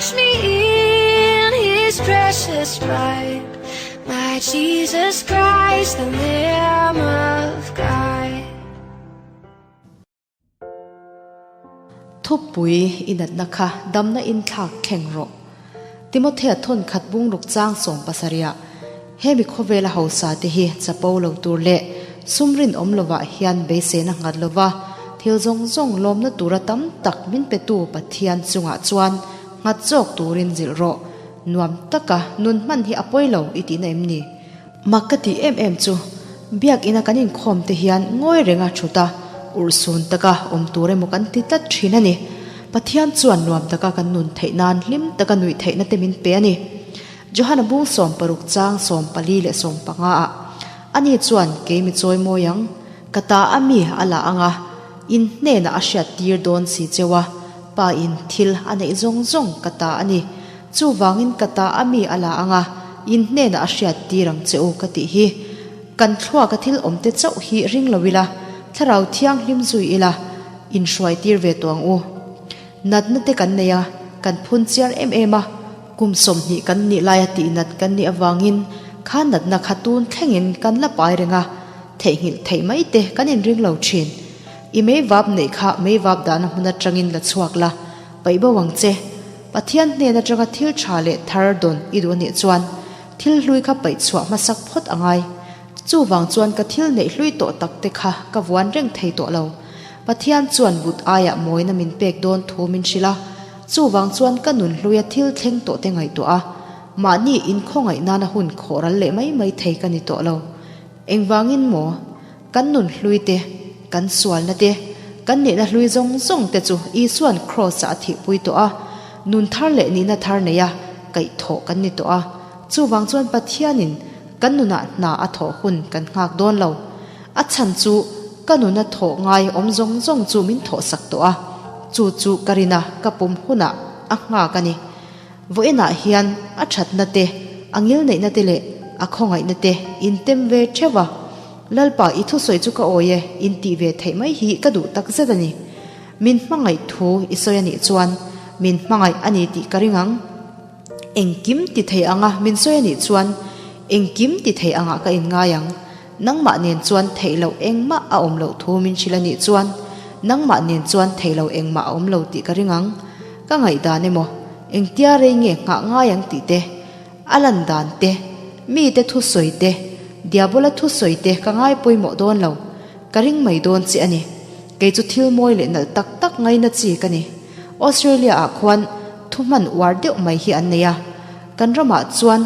Wash me in his precious blood. My Jesus Christ, the Lamb of God. Thupui i natna kha damna in thlak thleng rawh. Timothea thawn khat bungruk chang sawm pasarihah hemi khawvela hausa te hi chapo lo tur leh sum rinawm lovah hian beiseina nghat lova thil zawng zawng lawmna tura tam tak min petu Pathian chungah chuan nghat zawk turin zilh rawh. Nuam taka nun hman hi a pawi lo i tihna em ni? Mak ka tih em em chu Biakina kan inkhawm te hian ngawi renga thut a, urhsun taka awm tur emaw kan ti tlat thin a ni. Pathian chuan nuam taka kan nun theih nan hlim taka nuih theihna te min pe a ni. Johana bung 60 chang 44 leh 15 ah, Ani chuan kei mi chawi mawi ang, ka ta a mi a la ang a, in hnenah a hriat tir dawn si cheu a, Pa in thil a neih zawng zawng ka ta a ni. Chuvangin ka ta a mi a la ang a, in hnenah a hriat tir ang che u ka tih hi. Kan thluaka thil awmte chauh hi ring lo ila, thlarau thianghlim zui ila, inhruai tir ve tawh ang u. Natna te kan nei a, kan phun chiar em em a, kum 20 kan nih laia tih nat kan nih avangin kha natna kha tun thlengin kan la pai reng a, theihnghilh theih mai te kan inring lo thin. I meivap neih kha meivap dahna hmun atangin la chhuak la, paih bo ang che. Pathian hnen atanga thil tha leh thar dawn i duh anih chuan thil hlui kha paih chhuah hmasak phawt a ngai. Chuvang chuan ka thil neih hlui tawh tak te kha ka vuan reng thei tawh lo. Pathian chuan but aiah mawina min pek dawn thu min hrilh a, chuvang chuan ka nun hluia thil thleng tawh te ngaihtuah a, mahni inkhawngaih nana hun khawh ral leh mai mai thei ka ni tawh lo. Engvangin maw? Kan nun hlui te, kan sualna te, kan nihna hlui zawng zawng te chu Isua'n Kraws-ah a thihpui tawh a, nun thar leh nihna thar neia kaihthawh kan ni tawh a. Chuvang chuan Pathianin kan nunah hna a thawh hun kan nghak dawn lo. A chhan chu ka nuna thawh ngai awm zawng zawng chu min thawhsak tawh a, chu chu ka rina ka pum hunah a nghak a ni. Vawiinah hian a thatna te, a ngilneihna te leh a khawngaihna te in tem ve theuh a. Lalpa i thusawi chu ka awi e, in tih ve theih mai hi ka duh tak zet a ni. Min hmangaih thu i sawi a nih chuan min hmangaih a ni tih ka ring ang. Engkim ti thei anga min sawi a nih chuan engkim ti thei angah ka inngai ang. Nangmah nen chuan theih loh engmah a awm loh thu min hrilh a nih chuan nangmah nen chuan theih loh engmah a awm lo tih ka ring ang. Ka ngaihdan emaw, engtia rei nge nghah ngai ang tih te, a lan dan te, mite thusawi te, diabola thusawi te ka ngai pawimawh dawn lo. Ka ring mai dawn che a ni. Kei chu thil mawi leh nalh tak tak ngaina chi ka ni. Australia ah khuan thu hman uar deuh mai hi an nei a. Kan ramah chuan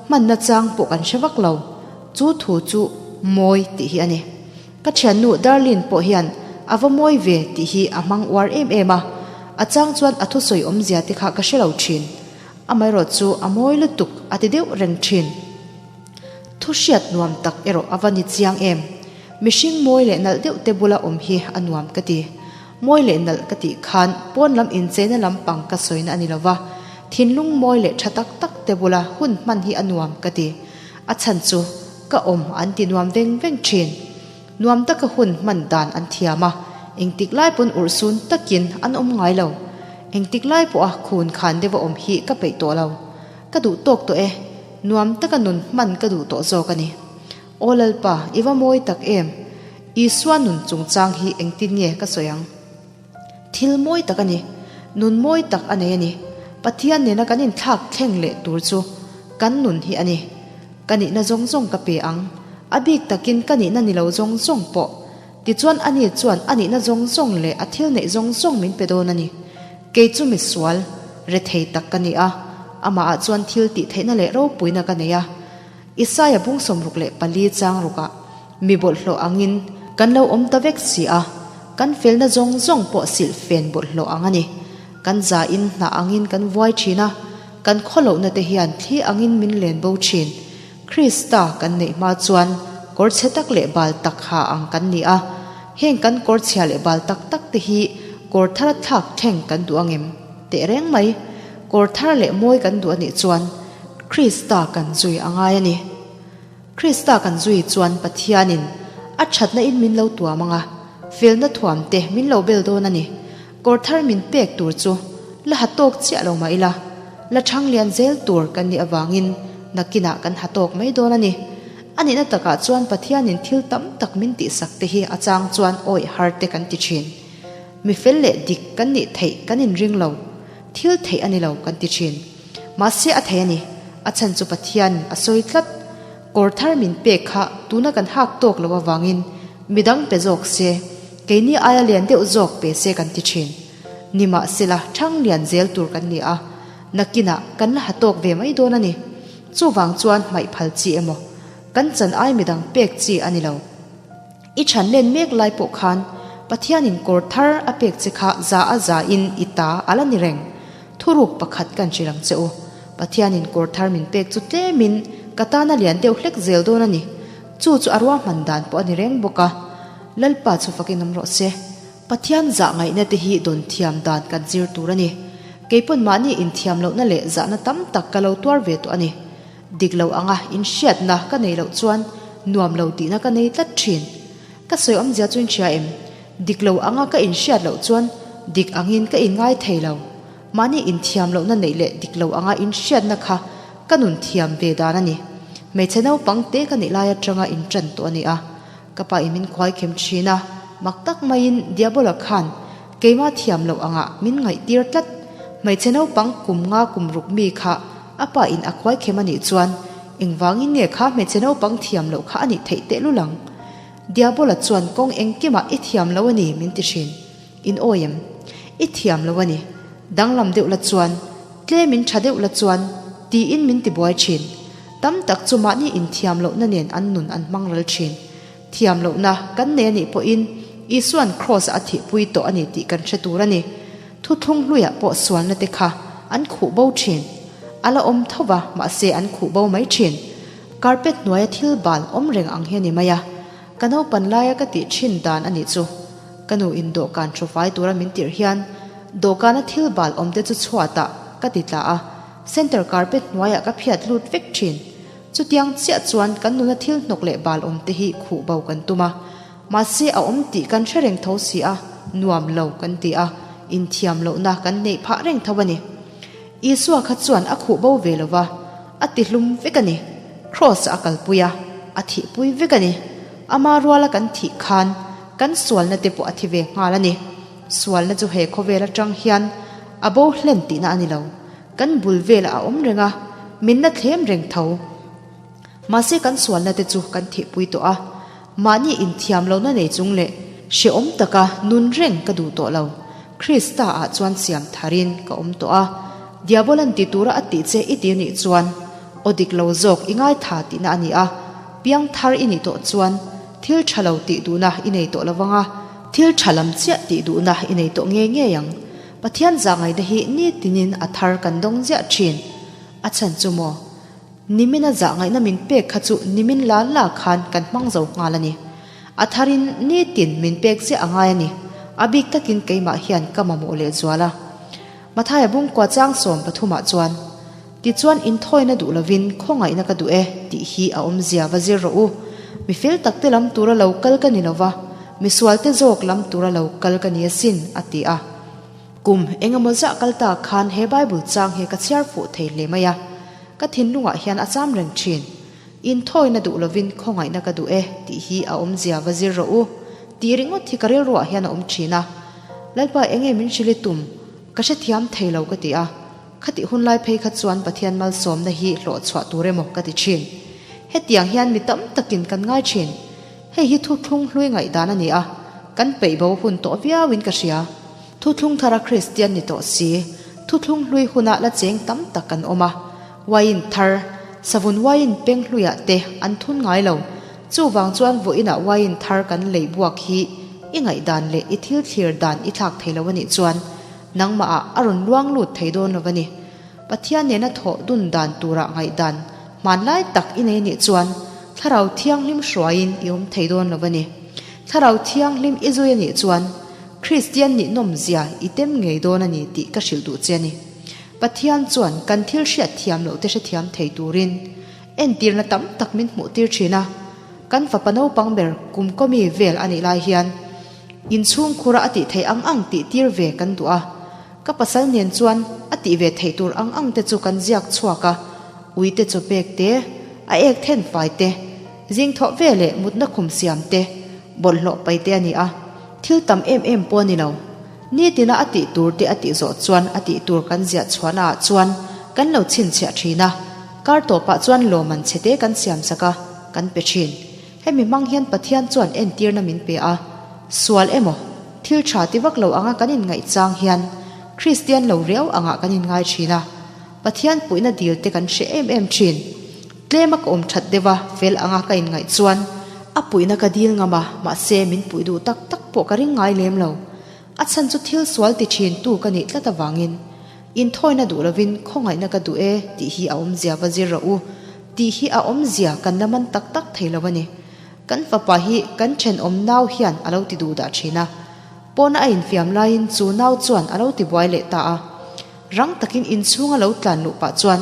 hmanna chang pawh kan hre vak lo. Chu thu chu mawi tih hi a ni. Ka thiannu Darlene pawh hian a va mawi ve tih hi a hmang uar em em a. A chang chuan a thusawi awmzia te kha ka hre lo thin. Amaherawh chu a mawi lutuk a ti deuh reng thin. Thu hriat nuam tak erawh a va ni chiang em. Mihring mawi leh nalh deuh te bula awm hi a nuam ka ti. Mawi leh nalh ka tih khan pawn lam incheina lampang ka sawina a ni lova, thinlung mawi leh tha tak tak te bula hun hman hi a nuam ka ti. A chhan chu ka awm an ti nuam veng veng thin. Nuam taka hun hman dan an thiam a, engtik lai pawn urhsun takin an awm ngai lo. Engtik lai pawha khun khan deuha awm hi ka peih tawh lo. Ka duh tawk tawh e, nuam taka nun hman ka duh tawh zawk a ni. Aw Lalpa, i va mawi tak em! Isua nun chungchang hi engtin nge ka sawi ang? Thil mawi tak a ni, nun mawi tak a nei a ni. Pathian nena kan inthlak thleng leh tur chu kan nun hi a ni. Ka nihna zawng zawng ka pe ang, a bik takin ka nihna ni lo zawng zawng pawh. Tichuan ani chuan a nihna zawng zawng leh a thil neih zawng zawng min pe dawn a ni. Kei chu misual, rethei tak ka ni a, amahah chuan thil tih theihna leh ropuina ka nei a. Isaia bung 64 chang rukah mi bawlhhlawh angin kan lo awm ta vek si a, kan felna zawng zawng pawh silh fen bawlhhlawh ang a ni. Kan zain hnah angin kan vuai thin a, kan khawlohna te hian thli angin min len bo thin. Krista kan neih hma chuan kawr chhe tak leh bal tak ha ang kan ni a, heng kan kawr chhia leh bal tak tak te hi kawr thar thlak thleng kan duh angem? Teh reng mai, kawr thar leh mawi kan duh a nih chuan Krista kan zui a ngai a ni. Krista kan zui chuan Pathianin a thatna in min lo tuam ang a, felna thuam te min lo bel dawn a ni. Kawr thar min pek tur chu la ha tawk chiah lo mah ila. La chhang lian zel tur kan nih avangin nakinah kan ha tawk mai dawn a ni. A nihna takah chuan Pathianin thil tam tak min tihsak te hi a chang chuan awih har te kan ti thin. Mi fel leh dik kan nih theih kan inring lo. Thil theih a ni lo kan ti thin. Mahse a thei a ni. A chhan chu Pathianin a sawi tlat. Kawr thar min pek kha tuna kan hak tawk lo avangin midang pe zawk se, keini aia lian deuh zawk pe se kan ti thin. Nimahsela thang lian zel tur kan ni a, nakinah kan la ha tawk ve mai dawn a ni. Chuvang chuan hmaih phal chi emaw, kan chan ai midang pek chi a ni lo. I chhan len mek lai pawh khan Pathianin kawr thar a pek che kha za a za in i ta a la ni reng. Thuruk pakhat kan hrilh ang che u. Pathianin kawr thar min pek chu tlemin ka tan a lian deuh hlek zel dawn a ni. Chu chu a ruahman dan pawh a ni reng bawk a. Lalpa chu fakin awm rawh se. Pathian zah ngaihna te hi dawn thiam dan kan zir tur a ni. Keipawn mahni inthiam lohna leh zahna tam tak ka lo tuar ve tawh a ni. Dik lo anga inhriatna ka nei loh chuan nuam lo tihna ka nei tlat thin. Ka sawi awmzia chu inhria em? Dik lo anga ka inhriat loh chuan dik angin ka inngai thei lo. Mahni inthiam lohna neih leh dik lo anga inhriatna kha ka nun thiam ve dan a ni. Hmeichhe naupang te ka nih lai atanga intan tawh a ni a. Ka pa in min khuai khem thin a, mak tak maiin Diabola khan keimah thiam loh angah min ngaihtir tlat. Hmeichhe naupang kum nga kum ruk mi kha a pa in a khuai khem a nih chuan engvangin nge kha hmeichhe naupang thiam loh kha a nih theih tehlul ang? Diabola chuan kawng engkimah i thiam lo a ni min ti thin. In awi em? I thiam lo a ni. Danglam deuh la chuan, tlem in tha deuh la chuan, tiin min ti buai thin. Tam tak chu mahni inthiam lohna nen an nun an hmang ral thin. Thiam lohna kan nei a nih pawhin Isua'n Kraws-ah a thihpui tawh a ni tih kan hre tur a ni. Thuthlung hluiah pawh sualna te kha an khuh bo thin. A la awm tho va, mahse an khuh bo mai thin. Carpet hnuaia thil bal awm reng ang hi a ni mai a. Ka naupan laia ka tih thin dan a nih chu. Ka nu in dawhkan thu fai tura min tirh hian dawhkana thil bal awm te chu chhuatah ka ti tla a, center carpet hnuaiah ka phiat lut vek thin. Chutiang chiah chuan kan nuna thil hnawk leh bal awm te hi khuh bo kan tum a, mahse a awm tih kan hre reng tho si a, nuam lo kan ti a, inthiam lohna kan neih phah reng tho a ni. Isua kha chuan a khuh bo ve lo va, a ti hlum vek a ni. Kraws a kalpui a, a thihpui vek a ni. Ama ruala kan thih khan kan sualna te pawh a thi ve nghal a ni. Sualna chu he khawvel atang hian a bo hlen tihna a ni lo. Kan bul velah a awm reng a, min la thlem reng tho. Mahse kan sualna te chu kan thihpui tawh a, mahni inthiam lohna nei chung leh hrehawm taka nun reng ka duh tawh lo. Krista ah chuan siam tharin ka awm tawh a, Diabolan ti tura a tih che i ti nih chuan aw dik lo zawk i ngaitha tihna a ni a, piang thar i nih tawh chuan thil tha lo tih duhna i nei tawh lovang a, thil tha lam chiah tih duhna i nei tawh ngei ngei ang. Pathian zahngaihna hi nitinin a thar kan dawng ziah thin. A chhan chu maw? Nimina zahngaihna min pek kha chu nimin la la khan kan hmang zo nghal a ni. A tharin nitin min pek ziah a ngai a ni. A bik takin keimah hian ka mamawh leh zual a. Mathaia bungkua chang 13 ah chuan, Tichuan inthawina duh lovin khawngaihna ka duh e tih hi a awmzia va zir rawh u. Mi fel takte lam tura lo kal ka ni lova, misualte zawk lam tura lo kal ka ni asin, a ti a. Kum engemaw zah kal ta khan he Bible chang hi ka chhiar fuh thei hle mai a, ka thinlungah hian a cham reng thin. Inthawina duh lovin khawngaihna ka duh e tih hi a awmzia va zir rawh u tih ringawt hi ka rilruah hian a awm thin a. Lalpa enge min hrilh i tum? Ka hrethiam thei lo ka ti a. Khatih hun lai phei kha chuan Pathian malsawmna hi hlawhchhuah tur emaw ka ti thin. Hetiang hian mi tam takin kan ngai thin. Hei hi thuthlung hlui ngaihdan a ni a, kan peih bo hun tawh viauin ka hria. Thuthlung thara Kristian ni tawh si, thuthlung hlui huna la cheng tam tak kan awm a. Wine thar, savun wine peng hluiah te an thun ngai lo. Chuvang chuan vawiinah wine thar kan lei buak hi i ngaihdan leh i thil thlir dan i thlak thei lo a nih chuan nangmahah a rawn luang lut thei dawn lo a ni. Pathian nena thawh dun dan turah ngaihdan hmanlai tak i nei nih chuan Thlarau Thianghlim hruaiin i awm thei dawn lo a ni. Thlarau Thianghlim i zui a nih chuan Kristian nih nawmzia i tem ngei dawn a ni tih ka hrilh duh che a ni. Pathian chuan kan thil hriat thiam loh te hrethiam thei turin entirna tam tak min hmuh tir thin a. Kan fapa naupang ber kum kawmi vel a nih lai hian inchhungkhura a tih theih ang ang tih tir ve kan duh a. Ka pasal nen chuan a. tih ve theih tur ang ang te chu kan ziak chhuak a, ui te chaw pek te, a ek then fai te, zing thawh ve leh mutna khum siam te, bawlhhlawh pai te a ni a, thil tam em em pawh a ni lo. Nitina a tih tur te a tih zawh chuan a tih tur kan ziah chhuahna ah chuan kan lo chhinchhiah thin a, kar tawpah chuan lawman chhe te kan siam sak a, kan pe thin. Hemi hmang hian Pathian chuan entirna min pe a, sual emaw, thil tha ti vak lo anga kan inngaih chang hian Kristian lo riau angah kan inngai thin a, Pathian puihna dil te kan hre em em thin. Tlema ka awm that deuh a, fel anga ka inngaih chuan a puihna ka dil ngam a, mahse min puih duh tak tak pawh ka ring ngai lem lo. A chhan chu thil sual ti thin tu ka nih tlat avangin. Inthawina duh lovin khawngaihna ka duh e tih hi a awmzia va zir rawh u tih hi a awmzia kan la man tak tak thei lo a ni. Kan fapa hi kan thenawm nau hian a lo ti duh dah thin a. Pawna a infiam laiin chu nau chuan a lo ti buai leh ta a. Rang takin inchhunga lo tlan luh pah chuan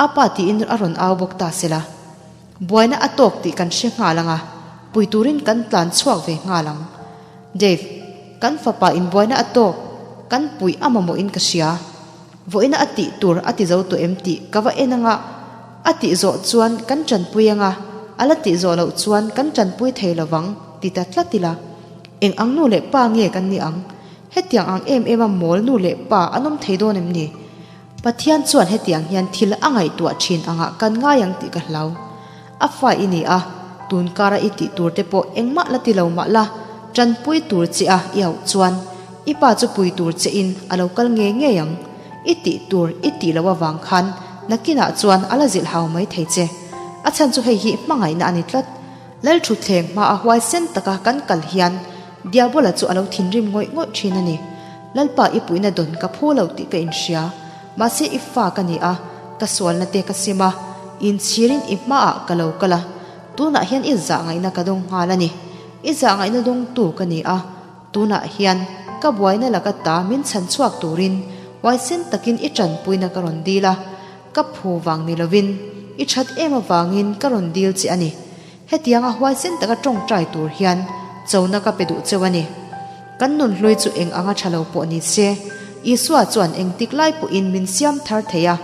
a pa tiin a rawn au bawk ta sela. Buaina a tawk tih kan hre nghal ang a, pui turin kan tlan chhuak ve nghal ang. Dave, kan fapa in buaina a tawk, kan puih a mamawhin ka hria. Vawiina a tih tur a ti zo tawh em tih ka va en anga, a tih zawh chuan kan tanpui anga, a la tih zawh loh chuan kan tanpui thei lovang ti ta tlat ila. Eng ang nu leh pa nge kan nih ang? Hetiang ang em em a mawl nu leh pa an awm thei dawn em ni? Pathian chuan hetiang hian thil a ngaihtuah thin angah kan ngai ang tih ka hlau. A fa i ni a, tun kara i tih tur te pawh engmah la ti lo mah la, tanpui tur che a i auh chuan i pa chu pui tur che in a lo kal ngei ngei ang. I tih tur i tih loh avang khan nakinah chuan a la zilh hau mai thei che. A chhan chu hei hi hmangaihna a ni tlat. Lalthutthleng hma a huaisen taka kan kal hian Diabola chu a lo thinrim ngawih ngawih thin a ni. Lalpa i puihna dawn ka phu lo tih ka inhria. Mahse i fa ka ni a, ka sualna te ka sim a, inchhirin i hmaah ka lo kal a, tunah hian i zah ngaihna ka dawng nghal a ni. I zah ngaihna dawngtu ka ni a, tunah hian ka buaina laka ta min chhan chhuak turin huaisen takin i tanpuina ka rawn dil a, ka phu vang ni lovin i that em avangin ka rawn dil che a ni. Hetianga huaisen taka tawngtai tur hian chona ka pe duh cheu a ni. Kan nun hlui chu eng anga tha lo pawh ni se, Isua chuan engtik lai pawhin min siam thar thei a,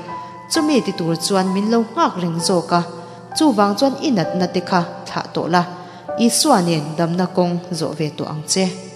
chumi ti tur chuan min lo nghak reng zawk a, chuvang chuan i natna te kha thlah tawh la, Isua nen damna kawng zawh ve tawh ang che.